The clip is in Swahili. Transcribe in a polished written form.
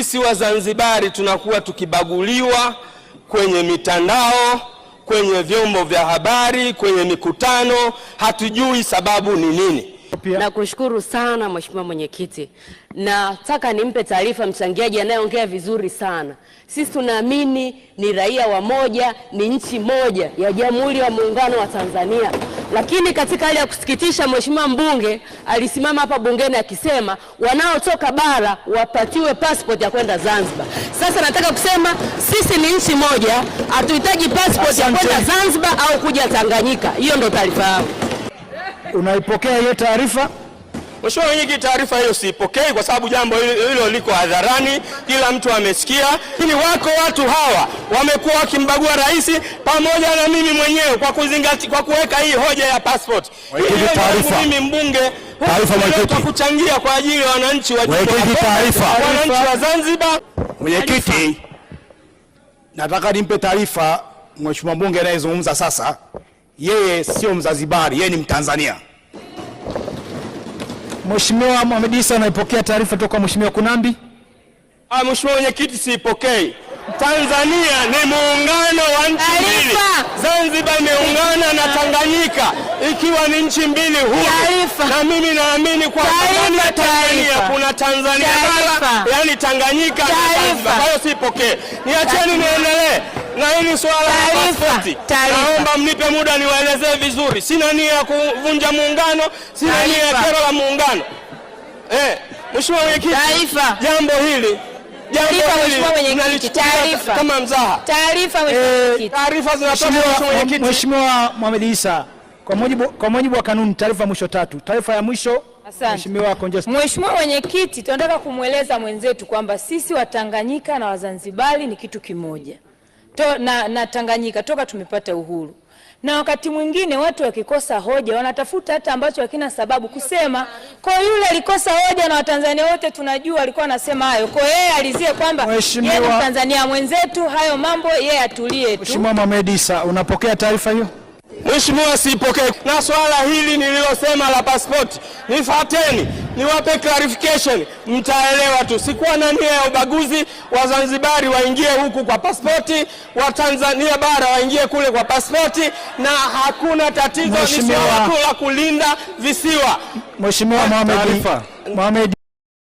Sisi Wazanzibari tunakuwa tukibaguliwa kwenye mitandao, kwenye vyombo vya habari, kwenye mikutano, hatujui sababu ni nini. Nakushukuru sana Mheshimiwa Mwenyekiti. Nataka nimpe taarifa mchangiaji anayeongea vizuri sana. Sisi tunaamini ni raia wa moja, ni nchi moja ya Jamhuri ya Muungano wa Tanzania. Lakini katika hali ya kusikitisha, Mheshimiwa mbunge alisimama hapa bungeni akisema wanaotoka bara wapatiwe passport ya kwenda Zanzibar. Sasa nataka kusema sisi ni nchi moja, hatuhitaji passport ya kwenda Zanzibar au kuja Tanganyika. Hiyo ndo taarifa yangu. Unaipokea hiyo taarifa? Mheshimiwa Mwenyekiti, taarifa hiyo siipokei kwa sababu jambo hilo liko hadharani, kila mtu amesikia. Lakini wako watu hawa wamekuwa wakimbagua rais pamoja na mimi mwenyewe kwa kuzingatia, kwa kuweka hii hoja ya passport. Mwenyekiti, taarifa. Mimi mbunge Taarifa, mwenyekiti. kwa kuchangia kwa ajili ya wananchi wa Mwenyekiti, taarifa. wananchi wa Zanzibar. Mwenyekiti, nataka nimpe taarifa mheshimiwa mbunge anayezungumza sasa. Yeye sio Mzanzibari, yeye ni Mtanzania. Mheshimiwa Mohamed Issa, unaipokea taarifa toka Mheshimiwa Kunambi? Ah, Mheshimiwa Mwenyekiti, siipokei. Tanzania ni muungano wa nchi mbili. Zanzibar imeungana na Tanganyika ikiwa ni nchi mbili huru. Na mimi naamini kwa ndani ya Tanzania kuna Tanzania bara, yani Tanganyika na Zanzibar. Kwa hiyo siipokee. Niacheni niendelee na hili swala la pasipoti. Naomba mnipe muda niwaelezee vizuri. Sina nia ya kuvunja muungano, sina nia ya kero la muungano. Mheshimiwa Mwenyekiti, jambo hili kama mzaha. Taarifa zinatoka Mheshimiwa. Mheshimiwa Mohamed Issa, kwa mujibu wa kanuni, taarifa mwisho tatu. Taarifa ya mwisho Mheshimiwa Conjestina. Mheshimiwa Mwenyekiti, tunataka kumweleza mwenzetu kwamba sisi Watanganyika na Wazanzibari ni kitu kimoja na Tanganyika toka tumepata uhuru. Na wakati mwingine watu wakikosa hoja wanatafuta hata ambacho hakina sababu kusema. Kwa yule alikosa hoja na Watanzania wote tunajua alikuwa anasema hayo. Kwa yeye alizie kwamba yeye ni Mtanzania mwenzetu, hayo mambo yeye atulie tu. Mheshimiwa Mohamed Issa, unapokea taarifa hiyo? Mheshimiwa, siipokee. Na swala hili nililosema la pasipoti, nifuateni niwape clarification, mtaelewa tu. Sikuwa na nia ya ubaguzi. Wazanzibari waingie huku kwa pasipoti, wa Tanzania bara waingie kule kwa pasipoti, na hakuna tatizo. Ni swala tu la kulinda visiwa. Mheshimiwa Mohamed